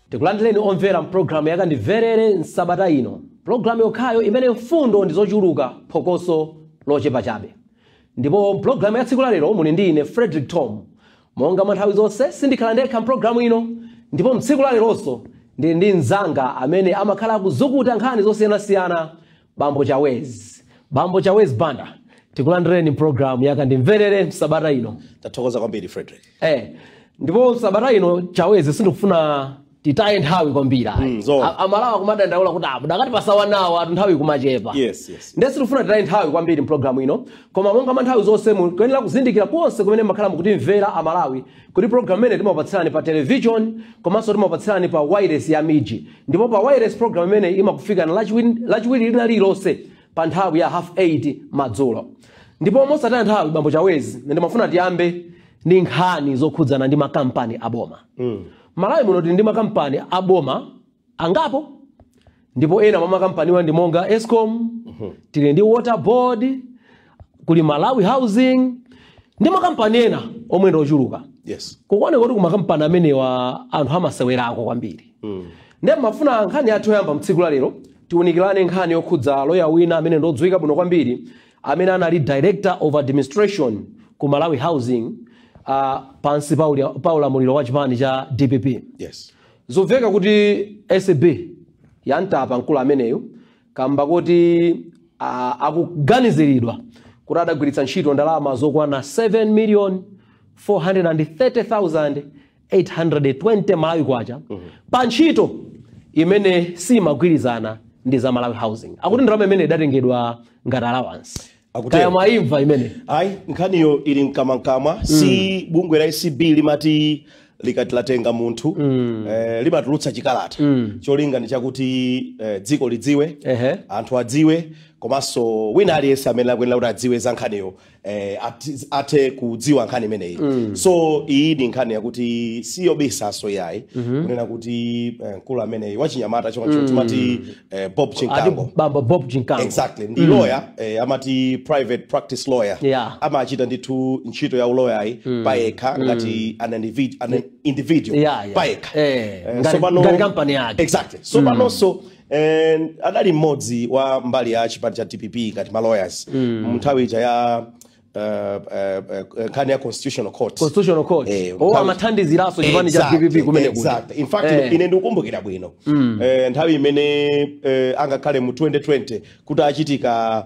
Tikulandireni omvera mpulogalamu yakandimverere msabata ino, pulogalamu yokhayo imene mfundo ndi zochuluka, phokoso lochepa chabe. Ndipo mpulogalamu ya tsiku la lero muli ndi ine, Frederick Tom. Monga mwa nthawi zonse, sindikhala ndekha mpulogalamu ino, ndipo mtsiku la leronso ndili ndi mnzanga amene amakhala akuzukuta nkhani zosiyanasiyana, Bambo Chawezi. Bambo Chawezi Banda, tikulandireni mpulogalamu yakandimverere msabata ino. Tathokoza kwambiri, Frederick. Ndipo sabata ino, Chawezi, sindikufuna titaye nthawi kwambiri ayi. Amalawa kumadandaula kuti mudakati pasawanawo atu nthawi kumachepa. Yes. Ndiye sitikufuna titaye nthawi kwambiri mpulogalamu ino, koma monga mwa nthawi zonse mukuyenera kuzindikira konse kumene makhala mukutimvera Amalawi kuti program imene timapatsirani pa television komanso timapatsirani pa wireless ya MIJ. Ndipo pa wireless program imene imakufikani Lachiwiri lina lililonse pa nthawi ya 8:30 madzulo. Ndipo mosataya nthawi, Bambo Chawezi, ndimafuna tiyambe ndi nkhani zokhudzana ndi makampani aboma. Malawi muno tili ndi makampani aboma angapo, ndipo ena mwa makampaniwa ndi monga ESCOM, tili ndi Water Board, kuli Malawi Housing ndi makampani ena omwe ndi ochuluka. Kukuoneka kuti kumakampani amenewa anthu amasewerako kwambiri. Ndiye mafuna nkhani yathu yoyamba mtsiku la lero tiwunikirane nkhani yokhudza loya wina amene ndodziwika bwino kwambiri, amene anali director of administration ku Malawi Housing pansi pa ulamuliro wa chipani cha DPP. Zomveka kuti ACB yamtapa mkulu ameneyu kamba kuti akuganiziridwa kuti adagwiritsa ntchito ndalama zokwana 7 million 430,820 Malawi kwacha pa ntchito imene simagwirizana ndi za Malawi Housing. Akuti ndalama imene idatengedwa ngati allowance. Akutero. Kaya mwayimva imene? Ayi, nkhaniyo ili mkamwamkamwa. Si bungwe la ACB limati likati latenga munthu, limatulutsa chikalata, cholinga ndi chakuti dziko lidziwe, anthu adziwe, komanso wina aliyense amene akuyenera kuti adziwe za nkhaniyo athe kudziwa nkhani imeneyi. So iyi ndi nkhani yakuti siyobisaso yayi, kunena kuti mkulu ameneyi wachinyamata choncho timati Bob Ati Chinkango. Bambo Bob Chinkango. Exactly, ndi lawyer, amati private practice lawyer. Amachita ndithu ntchito ya uloyayi payekha ngati an individual payekha. Ngati kampani yake. Exactly. So panonso adali mmodzi wa mbali ya chipani cha DPP ngati ma lawyers mu nthawi ija ya nkhani ya Constitutional Court. Constitutional Court. Oh, amathandiziranso chipani cha DPP kumene kuja. Exactly. In fact, ine ndikukumbukira bwino nthawi imene angakhale mu 2020 kuti achitika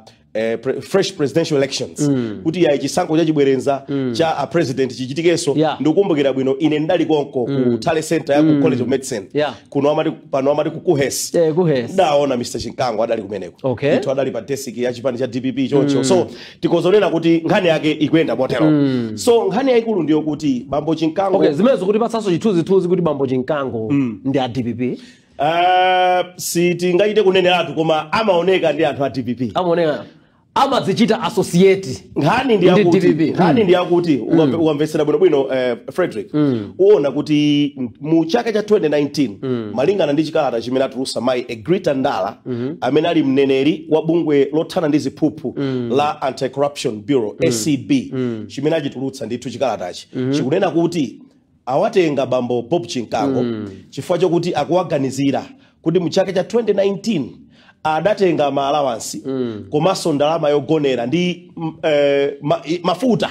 fresh presidential elections, kuti yayi chisankho chachibwerenza cha a president chichitikenso. Ndikukumbukira bwino, ine ndali konko ku Tally Center ya ku College of Medicine kuno, amati pano amati ku KUHeS. KUHeS. Ndaona Mr Chinkango adali kumeneko. Ndithu adali pa desk ya chipani cha DPP choncho. So tikozonena kuti nkhani yake ikuyenda motero. So nkhani yayikulu ndiyo kuti Bambo Chinkango Okay, zimene zikutipatsanso chithunzithunzi kuti Bambo Chinkango ndi a DPP. Sitingachite kuneneratu, koma amaoneka ndi anthu a DPP. Amaoneka, amadzichita associate Nkhani ndi ndi yakuti DPP. Nkhani ndi yakuti ukamvetsera bwinobwino, Frederick, uona kuti mu chaka cha 2019, malingana ndi chikalata chimene atulutsa mayi Egrita Ndala, amene ali mneneri wa bungwe lothana ndi ziphuphu la Anti-Corruption Bureau, ACB, chimene achitulutsa ndithu chikalatachi chikunena kuti awatenga Bambo Bob Chinkango chifukwa chokuti akuwaganizira kuti mu chaka cha 2019 adatenga ma allowance komanso ndalama yogonera ndi mafuta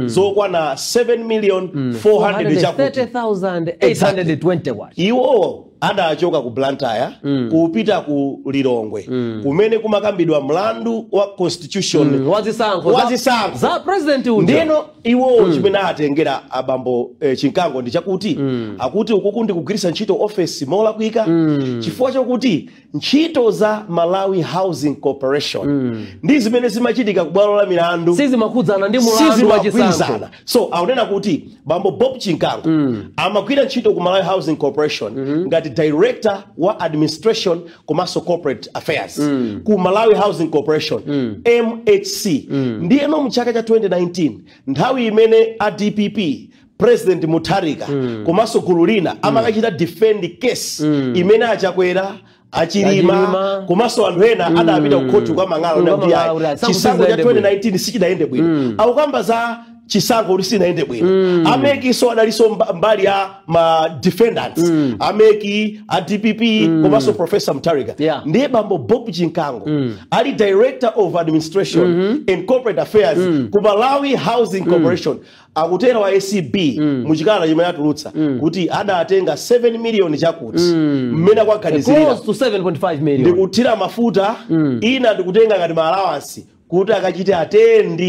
zokwana 7 million 400 chakuti. 30,820 kwacha. Iwowo adachoka ku Blantyre kupita ku Lilongwe kumene kumakambidwa mlandu wa constitution wazisankho wazisankho za president uja. Ndeno iwowo chimene atengera abambo Chinkango ndi chakuti akuti ukuku ndi kugwiritsa ntchito ofesi molakwika, chifukwa chokuti ntchito za Malawi Housing Corporation ndi zimene zimachitika ku bwalo la milandu sizimakhudzana ndi mulandu wa chisankho. Sizimagwirizana. So akunena kuti Bambo Bob Chinkango amagwira ntchito ku Malawi Housing Corporation ngati director wa administration komanso corporate affairs ku Malawi Housing Corporation, MHC. Ndiyeno mu chaka cha 2019, nthawi imene a DPP, President Mutharika komanso gulu lina amakachita defend case imene aChakwera, aChilima Achilima. komanso anthu ena adapita ku khoti kukamang'ala kuti Kukamang'ala ayi, kuti ayi, chisankho cha sichidayende bwino. 2019 sichidayende bwino, akukamba za chisankho kuti sinayende bwino. A MEC so adalinso mbali ya ma defendants, a MEC, a DPP komanso Professor Mutharika. Ndiye bambo Bob Chinkango ali director of administration and corporate affairs ku Malawi Housing Corporation, akutera wa ACB muchikalata chimene atulutsa kuti adatenga 7 million chakuti mmene akwaganizirira Close to 7.5 million. Ndikuthira mafuta ina, ndikutenga ngati ma allowance kuti akachite attend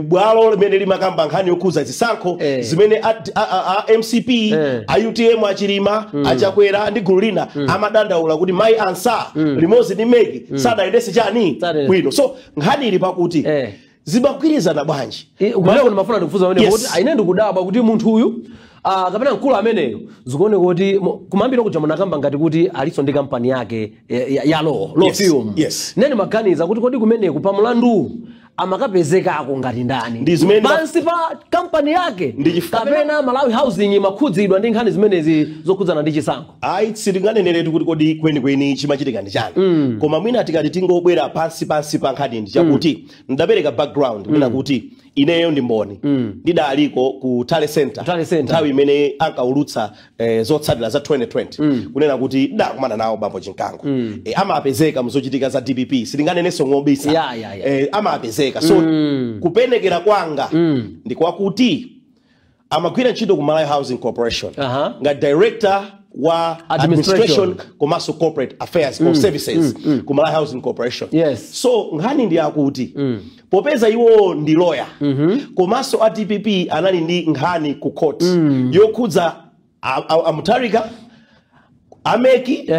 bwalo limene limakamba nkhani yokhuza zisankho zimene a MCP, a UTM, achilima, achakwera ndi gulu lina amadandaula kuti mayi Ansah limodzi ndi MEC sadayendese chani bwino. So nkhani ili pakuti zimagwirizana bwanji? Kumeneko ndimafuna ndikufunsa pamene kuti ine ndikudabwa kuti munthu uyu, kapena mkulu ameneyo, zikuoneka kuti kumayambira kuja munakamba ngati kuti aliso ndi kampani yake ya law firm. Nene maganiza kuti kodi kumeneku pa mlandu amakapezekako ngati ndani? Ndi zimene Pansi pa kampani yake kapena Malawi Housing imakhudzidwa ndi nkhani zimenezi zokhudzana ndi chisankho? Ayi, sitinganeneretu kuti kodi kwenikweni chimachitika ndi chani, koma mwina tikati tingobwera pansi pansi pa nkhani ndi chakuti ndapereka background mwina kuti ineyo ndi mboni, ndidaliko ku Tally Center Tally Center. nthawi imene ankaulutsa zotsatira za 2020, kunena kuti ndakumana nawo bambo Chinkango. Amapezeka muzochitika za DPP, sitinganenenso ngobisa. Amapezeka. So kupenekera kwanga ndi kwakuti amagwira ntchito ku Malawi Housing Corporation ngati director wa administration, administration komanso corporate affairs or services ku Malawi Housing Corporation. So nkhani ndi akuti popeza iwo ndi lawyer, komanso a DPP anali ndi nkhani ku court yokhudza a Mutharika, a MEC,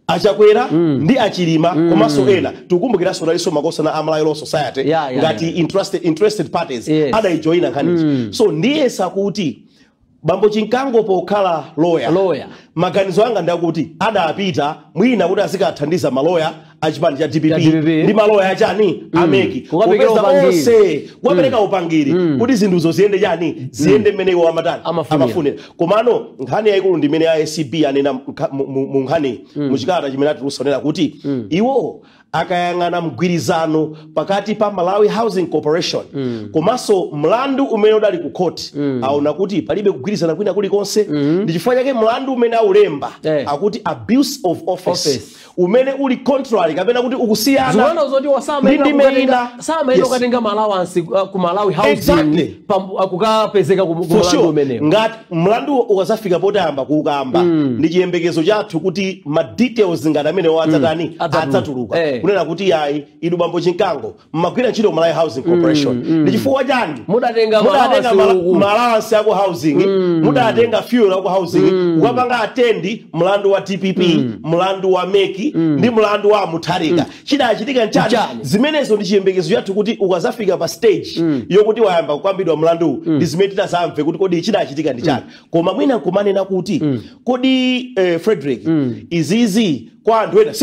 achakwera ndi achilima komanso ena. Tikumbukiranso nalinso makosana a Malawi Law Society ngati interested parties adayijoyina nkhanichi. So ndiyesa kuti bambo Chinkango pokhala lawyer, Lawyer. maganizo anga ndakuti adapita mwina kuti azikathandiza maloya achipani cha DPP Cha DPP. ndi maloya achani, a MEC, Kukapereka popeza upangiri. onse kuwapereka upangiri kuti zinthuzo ziyende chani, ziyende mmene iwo amatani, Amafunira. amafunira. Komano nkhani yayikulu ndi imene ACB anena mu nkhani muchikalata chimene atulutsa, onena kuti iwo akayang'ana mgwirizano pakati pa Malawi Housing Corporation komanso mlandu umene udali ku court, aona kuti palibe kugwirizana kwina kulikonse. Ndi chifukwa chake mlandu umene aulemba akuti abuse of office, Office. umene uli contrary kapena kuti ukusiyana Zikuona zoti ndi ndime ina. samayenera kukatenga ma allowance ku Malawi Housing kukapezeka ku For mlandu sure. umenewo. Ngati mlandu ukazafika potayamba kuukamba, ndi chiyembekezo chathu kuti ma details ngati amene adzatani, Adzatuluka. adzatuluka kunena kuti yayi, inu bambo Chinkango mmagwira ntchito Malawi Housing Corporation, ndi chifukwa chani Mudatenga mudatenga ma allowance uku? ma allowance aku housing, mudatenga fuel aku housing kukapanga attend mlandu wa DPP, mlandu wa MEC ndi mlandu wa Mutharika? Chidachitika nchani? Nchani? Zimenezo ndi chiyembekezo chathu kuti ukazafika pa stage yokuti wayamba kukambidwa mlandu, ndi zimene titazamve kuti kodi chidachitika ndi chani. Koma mwina nkumanena kuti kodi Frederick, izizi kwa anthu ena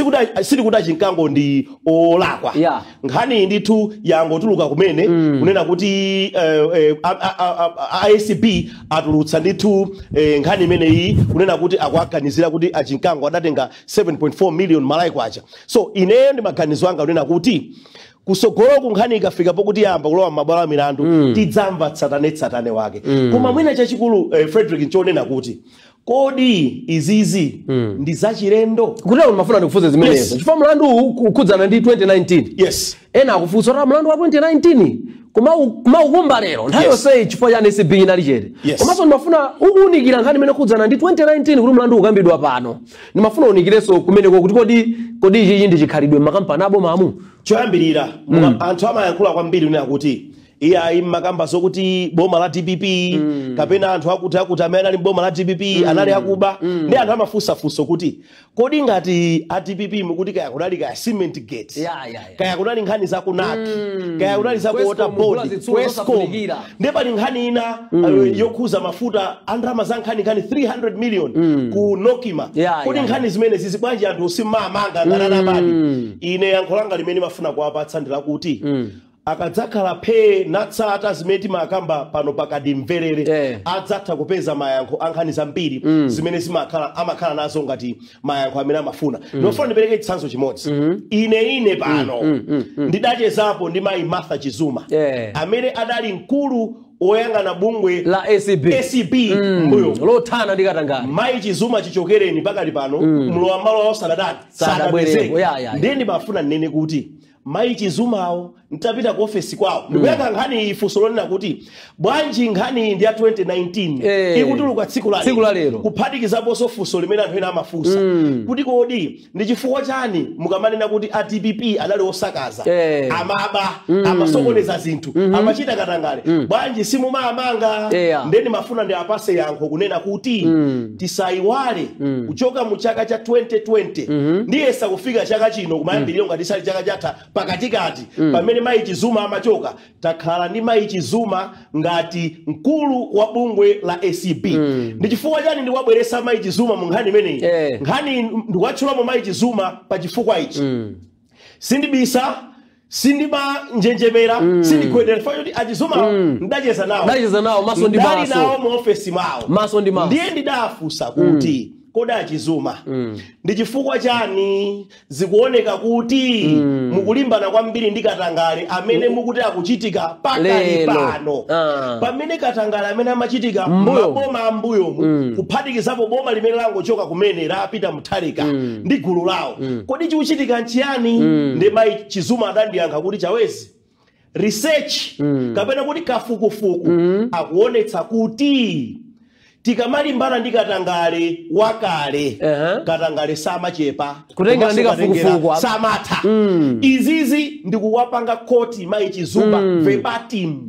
sikuti achinkango ndi olakwa. Nkhani ndithu yangotuluka kumene, kunena kuti ACB atulutsa ndithu nkhani imeneyi kunena kuti akuaganizira kuti achinkango adatenga 7.4 million Malawi kwacha. So ineyo ndi maganizo anga kunena kuti kusogoloku nkhani ikafika pokuti yamba kulowa m'mabwalo a milandu, tidzamva tsatanetsatane wake. Koma mwina chachikulu, Frederick, nchonena kuti kodi izizi ndi zachilendo? Kutero ndimafuna ndikufunse zimenezo chifukwa mlandu uwu ukhudzana ndi 2019. Ena akufunsa kuti mlandu wa 2019 kumaukumba lero, nthawi yonseyi chifukwa chani ACB inali chete? Komanso ndimafuna ukuwunikira nkhani imene ikhudzana ndi 2019 kuti mlandu ukambidwa pano. Ndimafuna uwunikirenso kumeneko kuti kodi ichichi ndi chikhalidwe m'makampani abomamu? Choyambirira, anthu amayankhula kwambiri kunena kuti iyayi, mmakamba zokuti boma la DPP kapena anthu akuti amene anali mboma la DPP anali akuba, ndi anthu amafunsafunso kuti kodi ngati a DPP mukuti kaya kunali kaya cement gate, kaya kunali nkhani za ku NAC, kaya kunali za ku water Kwescom, kugula board, zitsulo Kwescom. zosafunikira. Ndiye pali nkhani ina yokhuza mafuta a ndalama za nkhani 300 million ku Nokima. Kodi nkhani zimene zizi bwanji anthu simmamanga ngati anabadi? Ine yankho langa limene mafuna kuwapatsa ndi lakuti Akadzakhala phee natsata zimene timakamba pano pakadimverere, adzatha kupeza mayankho ankhani zambiri zimene zimakhala amakhala nazo ngati mayankho amene amafuna. Ndofuna ndipereke chitsanzo chimodzi. Ine pano ndidachezapo ndi mayi Martha Chizuma, amene adali mkulu woyang'ana bungwe la ACB, ACB mbuyo lothana ndi katangale. Mayi Chizuma chichokereni pakali pano, mlowa malo awo sadadani, Sadabwereko. Ndiye ndimafuna nnene kuti mayi Chizumawo ntapita ku ofesi kwawo ndikuyankha nkhani iyi, funso lonena kuti bwanji nkhani iyi ndi ya 2019 ikutuluka tsiku la Tsiku la lero. Kuphatikizaponso funso limene anthu ena amafunsa kuti kodi ndi chifukwa chani mukamanena kuti a DPP adali osakaza, amaba, amasokoneza zinthu, amachita katangale, bwanji simumamanga? Ndiye ndimafuna ndi apase yankho kunena kuti tisayiwale kuchoka mu chaka cha 2020 ndiyesa kufika chaka chino kumayambiriro, ngati sali chaka chatha pakatikati, pamene mayi Chizuma amachoka, takhala ndi mayi Chizuma ngati mkulu wa bungwe la ACB. Ndi chifukwa chani ndikuwabweresa mayi Chizuma mu nkhani imeneyi? Nkhani ndikuwatchulamo mayi Chizuma pa chifukwa ichi: sindibisa, sindimanjenjemera, sindigwedera, chifukwa choti achizuma ndacheza nawo. Ndacheza nawo maso ndi Ndali maso. nawo mu ofesi mwawo. Maso ndi maso. Ndiye ndidafunsa kuti kodi achizuma, ndi chifukwa chani zikuoneka kuti mukulimbana kwambiri ndi katangale amene mukuti akuchitika pakali Lero. pano, pamene katangale amene amachitika Mbuyo. maboma ambuyomu, kuphatikizapo boma limene langochoka kumene lapita Mutharika ndi gulu lawo, kodi chikuchitika nchiyani? Ndi mayi Chizuma adandiyankha kuti, "Chawezi, research kapena kuti kafukufuku akuonetsa kuti tikamalimbana ndi katangale wakale, katangale samachepa." Kutengera ndi Komanso kafukufuku. katengera samatha. Izizi ndikuwapanga quote mayi Chizuma verbatim.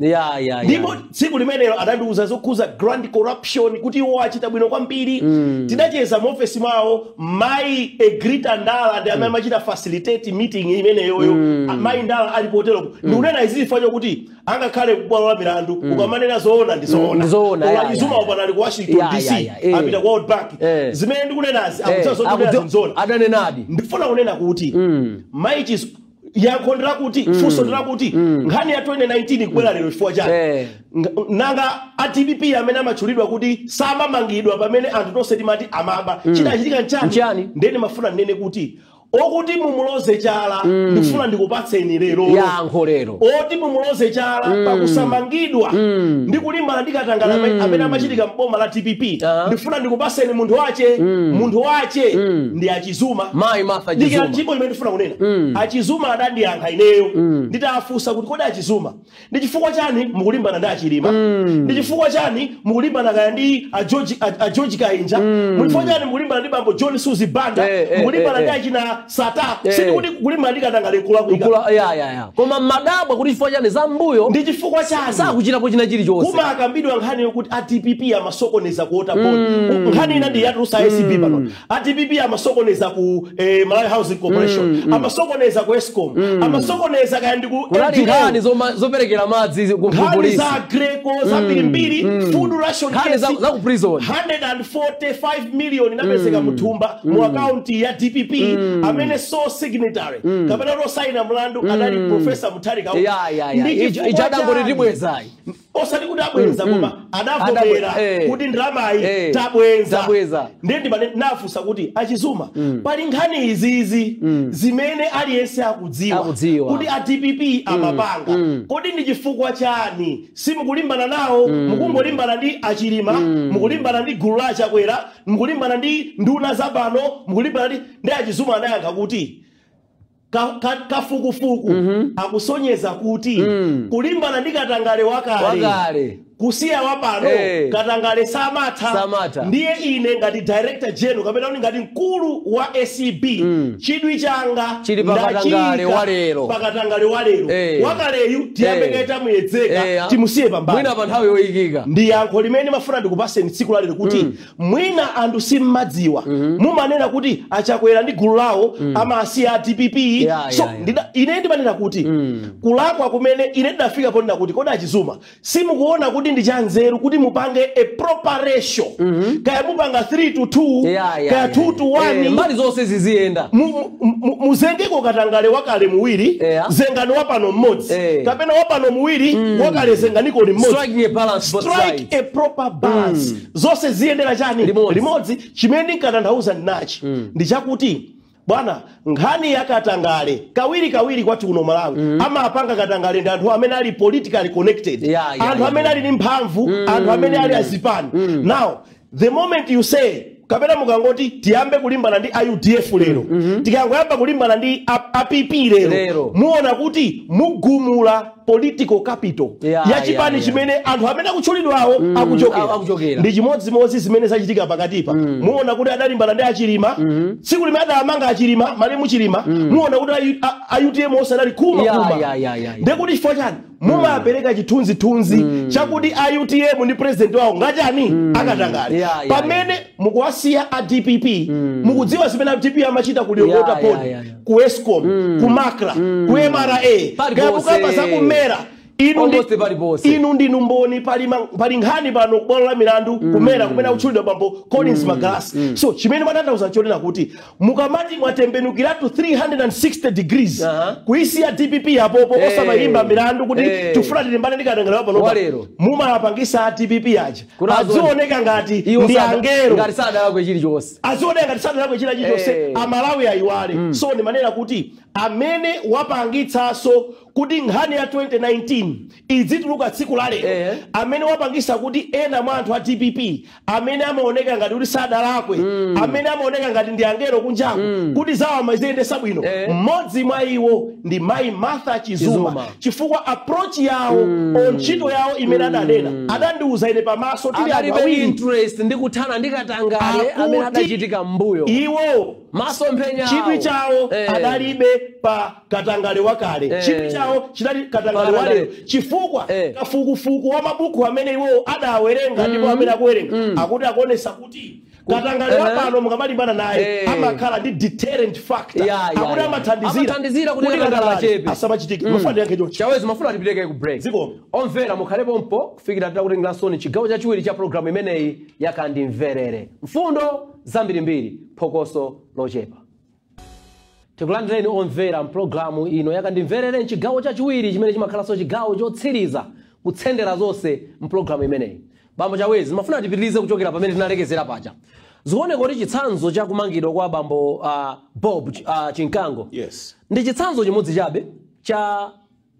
Ndipo tsiku limenelo adandiuza zokhuza grand corruption kuti iwo achita bwino kwambiri. Tidacheza mu ofesi mwawo, mayi Egrita Ndala ndi amene amachita facilitate meeting imeneyoyo. Mayi Ndala ali poteroko. Ndikunena izi chifukwa chokuti angakhale kubwalo la milandu, ukamanena zoona ndi zoona. Ndi zoona, Koma Chizuma upanali ku Washington DC, apita ku World Bank, zimene ndikunenazi akudziwa zoti ndikunena zinzoona. Adanenadi. Ndifuna kunena kuti mayi Chizu, yankho ndirakuti, funso ndirakuti, nkhani ya 2019 ikubwera lero chifukwa chani? Nanga a DPP amene amatchulidwa kuti samamangidwa pamene anthu tonse timati amaba, chidachitika nchani? Nchani? Ndeni mafuna ndinene kuti okuti mumuloze chala, ndikufuna ndikupatseni lero Yankho lero. Oti mumuloze chala pakusamangidwa ndi kulimbana ndi katangale amene amachitika mboma la DPP, ndikufuna ndikupaseni munthu wache. Munthu wache ndi achizuma, Mayi Martha ndikira Chizuma. Ndipo chimene ndifuna kunena, achizuma adandiyankha ineyo nditafunsa kuti kodi achizuma, ndi chifukwa chani mukulimbana ndi achilima, ndi chifukwa chani mukulimbana kaya ndi a George Kainja, muchifukwa chani mukulimbana ndi bambo John Suzi Banda, mukulimbana ndi achina Sata? Sindikuti kulimbana ndi katangale nkulakwika. Kula, ya. Koma madabwa kuti chifukwa chani za mbuyo Ndi chifukwa chani sakuchitapo china chilichonse? Kumakambidwa nkhani yokuti a DPP amasokoneza ku water board. Nkhani ina ndi yatulusa ACB pano. A DPP amasokoneza ku Malawi Housing Corporation, amasokoneza ku ESCOM, amasokoneza kaya ndi ku Kunali LDL. nkhani zoperekera madzi ku Nkhani polisi. za Greco zambirimbiri, food ration Nkhani case, za ku prison. 145 million inapezeka muthumba mu akaunti ya DPP, amene sole signatory kapena tosaina mlandu anali Professor Mutharika. Ya. Ndi chifukwa Icho adangoti chani? tibwezayi. Osati kuti abwenza, koma adavomera kuti ndalamayi tabwenza. Tabweza. Ndiye ndimane nafunsa kuti achizuma, pali nkhani izizi zimene aliyense akudziwa Akudziwa. kuti a DPP amapanga, kodi ndi chifukwa chani simukulimbana nawo? Mukungolimbana ndi achilima, mukulimbana ndi gulu la achakwera, mukulimbana ndi nduna zapano, mukulimbana ndi achizuma anayankha kuti kafukufuku akusonyeza kuti kulimbana ndi katangale wakale, Wakale. kusiya wapano, katangale samatha. Samatha. Ndiye ine ngati director general kapena kuti ngati mkulu wa ACB, chidwi changa Chili pa katangale ndachiyika walero. pa katangale walero. Wakaleyu tiyambe tamuyedzeka, timusiye pambali. Mwina pa nthawi yoyikika. Ndi yankho limene mafuna ndikupaseni tsiku lalero kuti mwina anthu simmadziwa, mumanena kuti achakwera ndi gulu lawo amasiya a DPP. So ine ndimanena kuti kulakwa kumene ine ndinafika ponena kuti kodi achizuma simukuona kuti Sikuti ndi chanzeru kuti mupange a proper ratio, kaya mupanga 3 to 2, kaya 2 to 1. Mbali zonse ziziyenda. Muzengeko katangale wakale muwiri, zengani wapano mmodzi, kapena wapano muwiri, wakale zenganiko limodzi. Striking a balance both Strike sides. a proper balance, zonse ziyendera chani? Limodzi. Limodzi. Chimene ndinkatanthauza ndinachi, ndi chakuti bwana, nkhani yakatangale kawiri kawiri kwathu kuno Malawi, amapanga katangale ndi anthu amene ali politically connected, anthu amene ali ndi mphamvu, anthu amene ali azipani. Now the moment you say, kapena mukangoti tiyambe kulimbana ndi IUDF lero, tikangoyamba kulimbana ndi APP lero, Lero. muona kuti mugumula political capital ya chipani chimene anthu amene akutchulidwawo akuchokera. Akuchokera. Ndi chimodzimodzi zimene zachitika pakatipa. Muona kuti adalimbana ndi Achilima, tsiku limene adamanga Achilima, malemu Chilima, muona kuti a UTM onse adali khuma khuma. Ndekuti chifukwa chani mumapereka chithunzithunzi chakuti a UTM ndi president wawo ngachani? Akatangale, pamene mukuwasiya a DPP. Mukudziwa zimene a DPP amachita ku Lilongwe Board, ku ESCOM, ku MACRA, ku MRA, Paliponse. kaya mukamba zakumera. Inu Almost paliponse. Inu ndinu mboni, pali nkhani pano kubwalo la milandu kumera kumene akutchulidwa bambo Collins Magalasi. So chimene mwatanthauza nchonena kuti mukamati mwatembenukiratu 360 degrees, kuisiya DPP apopo, osamayimba milandu kuti tifuna tilimbane ndi katangale panopa, Walero. mumapangisa a DPP aja Kuti azioneka ngati Iwo ndi angelo, ngati sadalakwe chilichonse. Azioneka ngati sadalakwe china chilichonse. Amalawi ayiwale. So ndimanena kuti amene wapangitsanso kuti nkhani ya 2019 idzituluka tsiku la lero, amene wapangisa kuti ena mwa anthu a DPP amene amaoneka ngati kuti sadalakwe, amene amaoneka ngati ndi angelo kunjaku, kuti zawo amaziyendesa bwino, mmodzi mwa iwo ndi mayi Martha Chizuma, Chizuma. Chifukwa approach yawo, o ntchito yawo imene adanena, adandiuza ine pamaso tili anthu Adalibe awiri, interest ndi kuthana ndi katangale amene akuti adachitika m'mbuyo. Iwo Masomphenya chidwi awo. chawo adalibe pa katangale wakale, chidwi chawo chinali katangale Pa walero, katangale. chifukwa kafukufuku wa mabuku amene iwo adawerenga ndipo amene akuwerenga akuti akuonesa kuti katangale wapano mukamalimbana naye, amakhala ndi deterrent factor, akuti amathandizira Amathandizira kuti katangale katangale achepe. asamachitike. Mafuna ndiyankhe choncho. Chawezi, mafuna tipiteke ku break. Zikomo. Omvera, mukhalepo kufikira titakutengeranso chigawo chachiwiri cha programu imeneyi yakandimverere, mfundo zambirimbiri, phokoso lochepa. Tikulandireni omvera mpulogalamu ino yakandimverere mchigawo chachiwiri, chimene chimakhalanso chigawo chotsiriza kutsendera zonse mpulogalamu imeneyi. Bambo Chawezi, mafuna tipitirize kuchokera pamene tinalekezera paja. Zikuoneka kuti chitsanzo cha kumangidwa kwa bambo Bob Chinkango ndi chitsanzo chimodzi chabe cha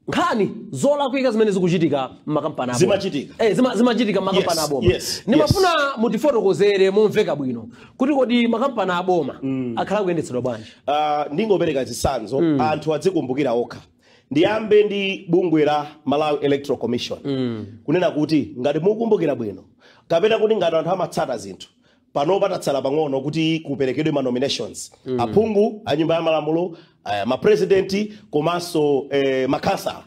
nkhani zolakwika zimene zikuchitika m'makampani aboma. Zimachitika. Zimachitika m'makampani aboma. Ndimafuna mutifotokozere momveka bwino kuti kodi makampani aboma akhala kuyendetsedwa bwanji? Ndingopereka zitsanzo, anthu adzikumbukira okha. Ndiyambe ndi bungwe la Malawi Electoral Commission, kunena kuti ngati mukumbukira bwino, kapena kuti ngati anthu amatsata zinthu, pano patatsala pang'ono kuti kuperekedwe ma nominations, aphungu a nyumba ya malamulo, mapresidenti komanso makhansala,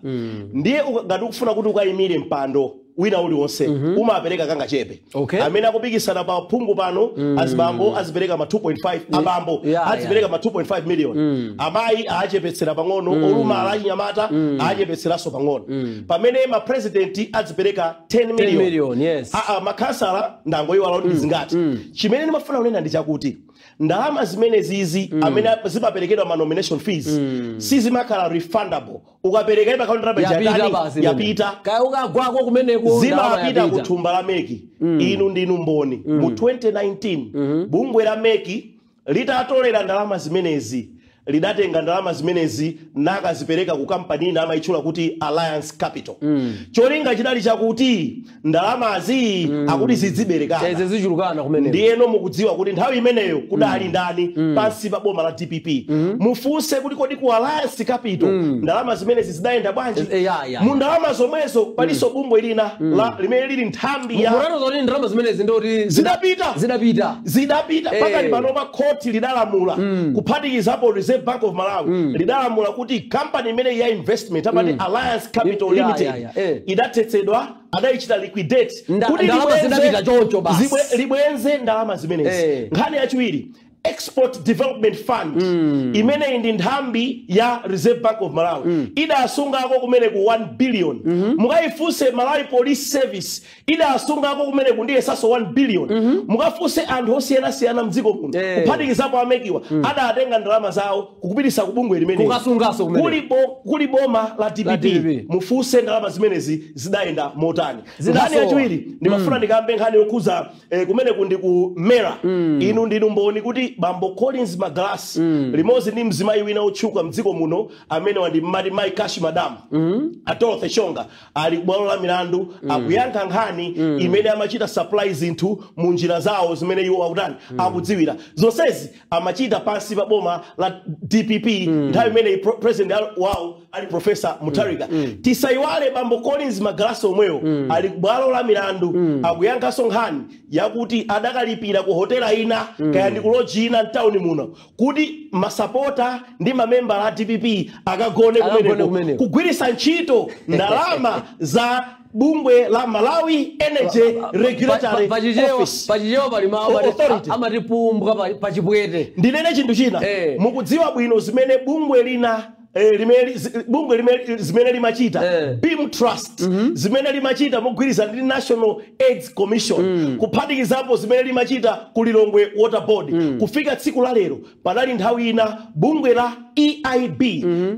ndiye ngati ukufuna kuti ukayimire mpando wina uliwonse, umapereka kangachepe. Amene akupikisana pa phungu pano, azibambo azipereka ma 2.5, abambo azipereka ma 2.5 million, amayi achepetsera pang'ono, olumala, achinyamata achepetseranso pang'ono, pamene mapresidenti azipereka 10 million. Million, yes. Makhansala ndangoyiwala kuti zingati. Chimene ndimafuna kunena ndi chakuti ndalama zimene zizi amene zimaperekedwa ma nomination fees sizimakhala refundable. Ukapereka imakhala ndalama Yapita yatani? basi. Yapita. Kaya ukagwako kumeneko, ndalama Zimapita yapita. ku thumba la MEC. Inu ndinu mboni, mu 2019 bungwe la MEC litatolera ndalama zimenezi, lidatenga ndalama zimenezi nakazipereka ku kampani ina amayitchula kuti Alliance Capital. Cholinga chidali chakuti ndalamazi akuti zidziberekana. Izi zichulukana kumeneko. Ndiyeno mukudziwa kuti nthawi imeneyo kudali ndani pansi pa boma la DPP? Mufunse kuti kodi ku Alliance Capital ndalama zimenezi zidayenda bwanji? Ya. Mu ndalama zomwezo palinso bungwe lina limene lili nthambi ya Murano zoti ndalama zimenezi ndoti Zidapita. Zidapita. Zidapita. Pakali panopa khoti lidalamula, kuphatikizapo Reserve Bank of Malawi, lidalamula kuti kampani imene ya investment amati Alliance Capital Limited idathetsedwa, adayichita liquidate Ndalama kuti zidapita choncho basi. Libwenze ndalama zimenezi. Nkhani yachiwiri, Export Development Fund, imeneyi ndi nthambi ya Reserve Bank of Malawi, idasungako kumene ku 1 billion. Mukayifunse Malawi Police Service, idasungako kumene ku ndiyesaso 1 billion. Mukafunse anthu osiyanasiyana mdziko muno, kuphatikizapo a MEC wa, adatenga ndalama zawo kukupitisa ku bungwe limene Kukasungaso kumene. Kuli boma la DPP. DPP. Mufunse ndalama zimenezi zidayenda motani. Zidasowa. Nkhani yachiwiri, ndimafuna ndikambe nkhani yokhuza kumene kundi ku MERA. Inu ndinu mboni kuti bambo Collins Magalasi limodzi ndi mzimayi wina otchuka mdziko muno amene wandi mmati Mai Cash Madam, a Dorothy Shonga, ali kubwalo la milandu akuyankha nkhani imene amachita supply zinthu mu njira zawo zimene iwo akutani, akudziwira. Zonsezi amachita pansi pa boma la DPP, nthawi imene president wawo ali Professor Mutharika. Tisayiwale bambo Collins Magalasi omwewo ali kubwalo la milandu akuyankhanso nkhani yakuti adakalipira ku hotela ina, kaya ndi ku lodge ina mtawuni muno, kuti masapota ndi mamembala a DPP akagone Akagone kumeneko, kumeneko. kugwiritsa ntchito ndalama za bungwe la Malawi Energy Regulatory Office. Pachichewa pali mawu Authority. amatipumbwa pachipwete. Ndinene chinthu china. Mukudziwa bwino zimene bungwe lina bungwe limene zimene limachita, Beam Trust, zimene limachita mogwirizana ndi National AIDS Commission, kuphatikizapo zimene limachita ku Lilongwe Water Board. Kufika tsiku la lero, panali nthawi ina bungwe la EIB,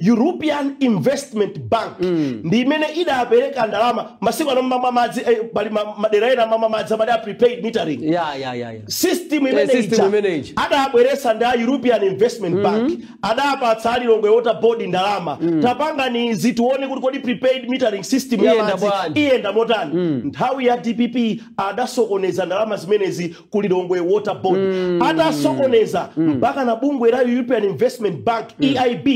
European Investment Bank, ndi imene idapereka ndalama. Masiku ano mmamwa madzi, pali madera ena amamwa madzi amati a prepaid metering ya ya ya ya system imene System ija imene ija. adabweretsa ndi a European Investment Bank. Adapatsa Lilongwe Water Board ndalama, tapanga izi tione kuti kodi prepaid metering system ya Iyenda madzi bwanji? Iyenda motani? Nthawi ya DPP adasokoneza ndalama zimenezi ku Lilongwe Water Board. Atasokoneza, mpaka na bungwe la European Investment Bank, EIB,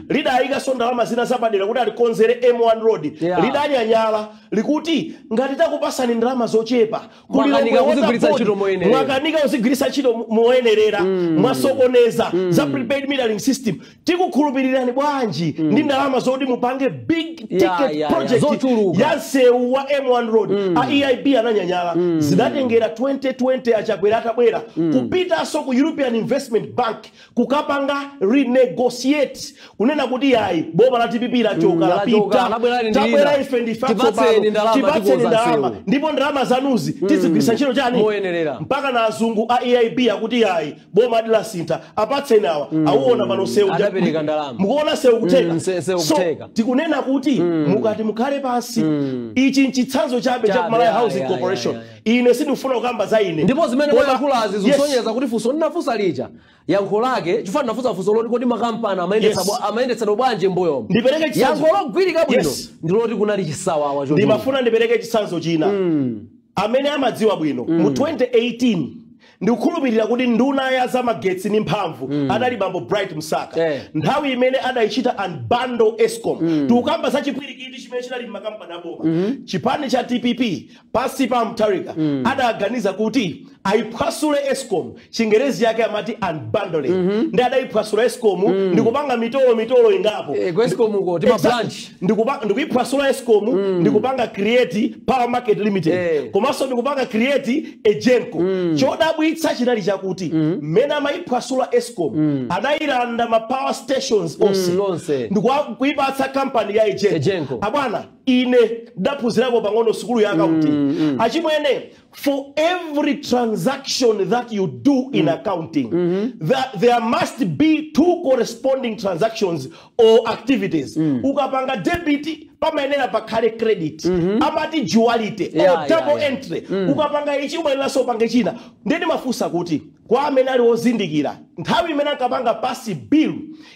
lidayikanso ndalama zina zapadera kuti alikonzere M1 Road. Lidanyanyala likuti ngati takupasani ndalama zochepa ku Mwakanika Lilongwe Water kuzigwiritsa Board, ntchito moyenerera. Mwakanika kuzigwiritsa ntchito moyenerera, mwasokoneza za prepaid metering system, tikukhulupirirani bwanji ndi ndalama zoti mupange big ticket project Zochuluka. ya msewu wa M1 Road? A EIB ananyanyala. Zidatengera 2020, aChakwera atabwera, kupitanso ku European Investment Bank kukapanga renegotiate, kunena kuti yayi, boma la DPP lachoka, Lachoka, lapita, labwerani ndi tabwera lina. ife ndife Tipatseni atsopano, ndalama, tipatseni tikukonza ndalama, msewu. Ndipo ndalama zanuzi tizigwiritsa ntchito chani? Moyenerera. Mpaka na azungu a EIB akuti yayi, boma adilasintha, apatseni awa. Auona pano sewu Adapereka ndalama. Mukuona sewu kuteka. Sewu So, kuteka. tikunena kuti mukati mukhale pansi, ichi nchitsanzo chabe cha Chabe, Malawi Housing Corporation. Ine sindikufuna kukamba za ine. Ndipo zimene mwayankhulazi zikusonyeza kuti funso ndinafunsa lija, yankho lake, chifukwa ndinafunsa funso loti kodi makampani amayendetsedwa bwanji mbuyomo, Ndipereke chitsanzo. yankho logwirika bwino ndiloti kunali chisawawa chochuluka. Ndimafuna ndipereke chitsanzo china. Amene amadziwa bwino, mu 2018, ndikukhulupirira kuti nduna ya zamagetsi ndi mphamvu adali bambo Bright Msaka. Nthawi imene adayichita unbundle ESCOM, tikukamba za chipwirikiti chimene chinali m'makampani aboma, chipani cha DPP pansi pa Mutharika adaganiza kuti ayiphwasule ESCOM. Chingerezi yake amati unbundling. Ndi adayiphwasula ESCOM ndikupanga mitolo mitolo ingapo. Ku ESCOM uko, tima branch. Ndikuyiphwasula ESCOM, ndikupanga create Power Market Limited, komanso ndikupanga create EGENCO. Chodabwitsa chinali chakuti mmene amayiphwasula ESCOM, adayilanda ma power stations onse Onse. ndikuipatsa kampani ya EGENCO. EGENCO. Abwana, ine ndaphunzirako pang'ono sukulu ya accounting. Achimwene, for every transaction that you do in accounting, there must be two corresponding transactions or activities. Ukapanga debit, pamayenera pakhale credit, amati duality or double entry. Ukapanga ichi, umayeneranso upange china. Ndeni mafunsa kuti kwa amene ali wozindikira, nthawi imene ankapanga pass bill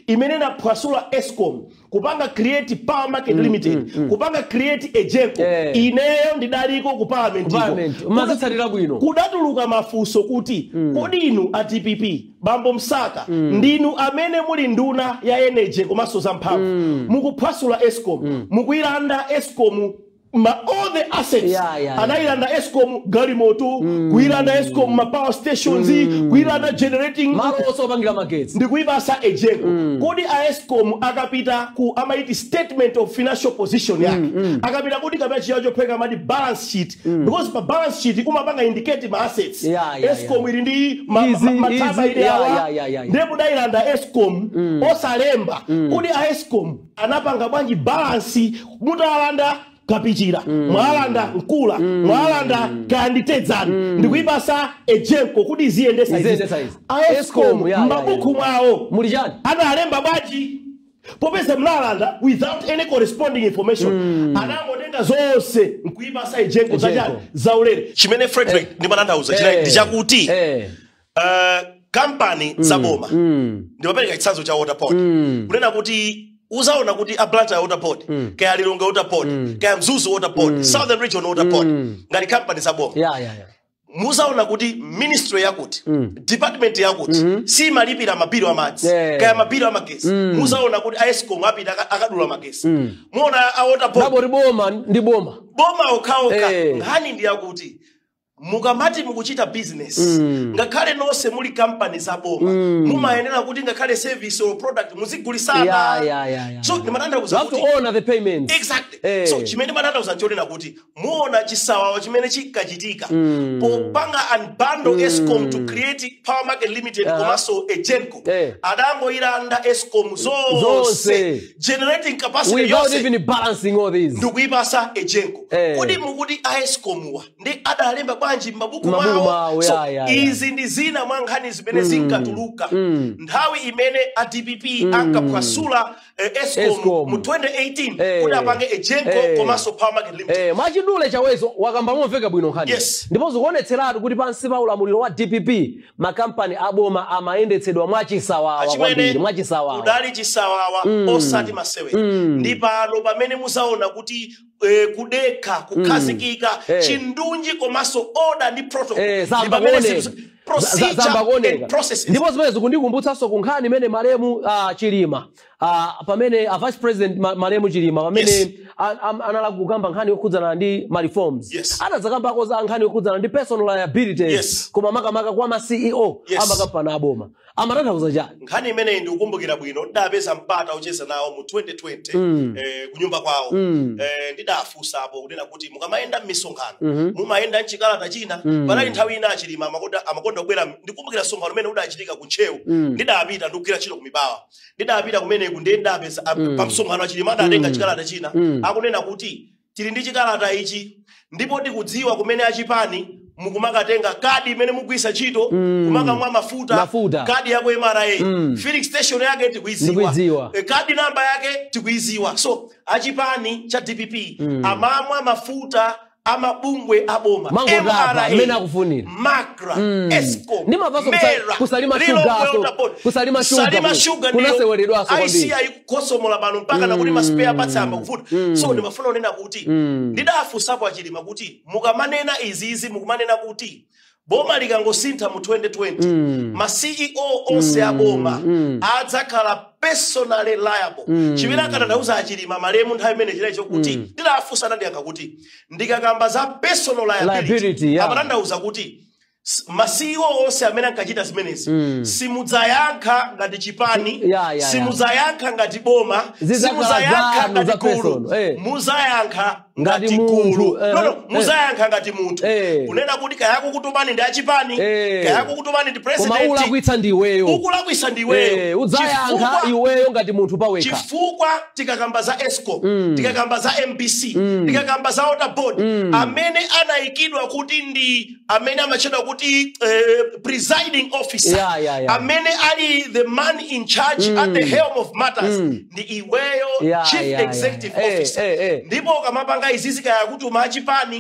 imene inaphwasula ESCOM, kupanga create Power Market Limited, kupanga create EGENCO, ineyo ndidaliko ku parliament. Parliament. Umazitsatira bwino. Kudatuluka mafunso kuti kodi inu a DPP, bambo Msaka, ndinu amene muli nduna ya energy komanso zamphamvu, mukuphwasula ESCOM, mukuyilanda ESCOM Ma all the assets anayilanda Escom, galimoto, kuyilanda Escom ma power stations, kuyilanda generating malo onse opangira magetsi, ndikuyipasa Egenco. Kodi a Escom akapita ku amaiti statement of financial position yake, akapita kuti kapena chiyawo chopheka amati balance sheet, because pa balance sheet umapanga indicate ma assets. Escom ili ndi Izi, mataba izi, ili awa. Ndiye mudayilanda Escom osalemba. Kodi a Escom anapanga bwanji balance mutalanda Kapichira, mwalanda Nkula, mwalanda Kanditedzani, ndikuyipasa Egenco kuti iziyendesa izi? Iziyendesa izi. A Escom Escom, m'mabuku mwawo muli chani? Analemba bwanji, popeza mnalanda without any corresponding information? Anangotenga zonse nkuyipasa Egenco zachani? Zaulere. Chimene Frederick ndimatanthauza ndi chakuti kampani zaboma, ndimapereka chitsanzo cha Water Board, kunena kuti uzaona kuti a Blantyre Water Board, kaya Lilongwe Water Board, kaya Mzuzu Water Board, Southern Region Water Board, ngati kampani zaboma, muzaona kuti ministry yakuti, department yakuti simalipira mabilo amadzi, kaya mabilo amagesi. Muzaona kuti a Escom apita akadula magesi, muona a Water Board. Dabori boma ndi boma. Boma okhaokha. Nkhani ndi yakuti mukamati mukuchita business, ngakhale nonse muli kampani zaboma, mumayenera kuti ngakhale service or product muzigulisana. So ndimatanthauza You have to kuti honor the payments. Exactly. So chimene matanthauza nchonena kuti muona chisawawa chimene chinkachitika popanga unbundle Escom to create Power Market Limited komanso Egenco. Adangoyilanda Escom zonse, Zonse. generating capacity Without yonse, even balancing all these. ndikuyipasa Egenco. Kodi mukuti a Escom ndi adalemba bwanji m'mabuku M'mabuku mwawo? mwawo, So izi ndi zina mwa nkhani zimene zinkatuluka nthawi imene a DPP ankaphwasula Escom Escom. mu 2018 kuti apange Egenco komanso Power Market Limited. Mwachidule chawezo wakamba momveka bwino nkhani. Ndipo zikuonetseratu kuti pansi pa ulamuliro wa DPP makampani aboma amayendetsedwa mwachisawawa Achimwene, kwambiri, mwachisawawa. Kudali chisawawa osati masewera. Ndi pano pamene muzaona kuti kudekha, kukhazikika, chindunji komanso order ndi protocol. Ndi zamba pamene kuoneka. procedure Zamba kuoneka. and processes. Ndipo zimene zikundikumbutsanso ku nkhani imene malemu Chilima, pamene a vice president malemu Chilima pamene anala kukamba nkhani yokhudzana ndi ma reforms, anadzakambako za nkhani yokhudzana ndi personal liabilities, koma makamaka kwa ma CEO amakampani aboma, amatanthauza chani? Nkhani imeneyi ndikukumbukira bwino. Ndidapeza mpata ucheza nawo mu 2020 kunyumba kwawo. Ndidafunsapo kunena kuti mukamayenda m'misonkhano mumayenda mchikalata china. Panali nthawi ina achilima amakonda kubwera. Ndikumbukira msonkhano umene udachitika ku Ntcheu, ndidapita ndikugwira ntchito ku Mibawa. Ndidapita kumeneku, ndiye ndidapeza pa msonkhano achilima adatenga chikalata china, akunena kuti tili ndi chikalata ichi ndipo tikudziwa kumene achipani mukumakatenga kadi imene mugwisa ntchito kumakamwa mafuta, Mafuta. Kadi yako MRA, filling station yake tikuiziwa. Ndikuidziwa. Kadi namba yake tikuiziwa. So achipani cha DPP amamwa mafuta amabungwe aboma, Mangotapa, MRA, mmene akufunira. MACRA, Escom, Ndimamvanso MERA, kusalima Lilongwe sugar Water Board. kusalima sugar Salima sugar ndiyo kunaseweredwanso kwambiri. ICI ikukosomola pano mpaka nakuti ma spare parts amba kuvuta. So ndimafuna kunena kuti ndidafunsapo achilima kuti mukamanena izizi, mukumanena kuti boma likangosintha mu 2020, ma CEO onse aboma adzakhala personally liable. Chimene akatanthauza achilima malemu nthawi imene chinayi chokuti ndidafunsa, anandiyankha kuti ndikakamba za personal liability, Liability, yeah. amatanthauza kuti ma CEO onse amene ankachita zimenezi simudzayankha ngati chipani, simudzayankha ngati boma, Zidzakhala simudzayankha zanu ngati za gulu, personal, muzayankha ngati ngati munthu, gulu. No, muzayankha ngati munthu, kunena kuti kayakukutumani ndi achipani, kayakukutumani ndi Koma president, ulakwitsa ndiweyo. Ukulakwitsa ndiweyo. Udzayankha iweyo ngati munthu pawekha. Chifukwa tikakamba za Escom, tikakamba za MBC, tikakamba za Water Board, amene anayikidwa kuti ndi amene amatchedwa kuti presiding officer, amene ali the man in charge at the helm of matters ndi iweyo, chief executive officer. Ndipo ukamapanga izizi, kaya kuti umachipani,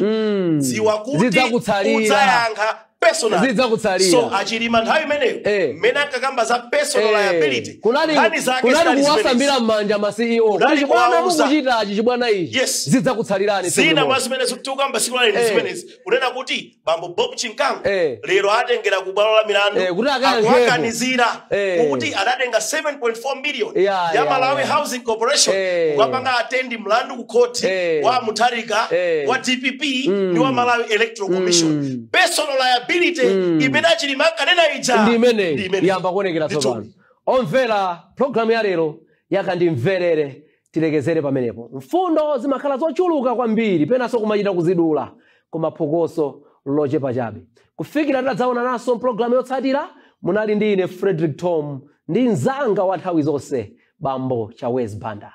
dziwa kuti Zidzakutsalira. udzayankha Personally. Zidzakutsalira. So aChilima nthawi imeneyo, mmene ankakamba za personal liability, Kunali nkhani zake kunali zinali kuwasambira zimenezi. m'manja ma CEO Kunali kuti chibwana kuwauza. mukuchitachi, chibwana ichi, zidzakutsalirani tsiku Zina mwa limodzi. zimene tikukamba siku lalero ndi zimenezi, kunena kuti bambo Bob Chinkango lero atengera ku bwalo la milandu, Kuti akayankhepo. akuwakanizira kuti adatenga 7.4 million ya Malawi Housing Corporation kukapanga attend mlandu ku court wa Mutharika, wa DPP ndi wa Malawi Electoral Commission. Personal liability imene aChilima ankanena ija ndi imeneyi. Ndi imeneyi. Yamba kuonekera Ndithu. tsopano. Omvera programu ya lero yakandimverere, tilekezere pamenepo. Mfundo zimakhala zochuluka kwambiri, penanso kumachita kuzidula, koma phokoso lochepa chabe. Kufikira tadzaonananso mpulogalamu yotsatira, munali ndi ine Frederick Tom ndi mzanga wa nthawi zonse, bambo Chawez Banda.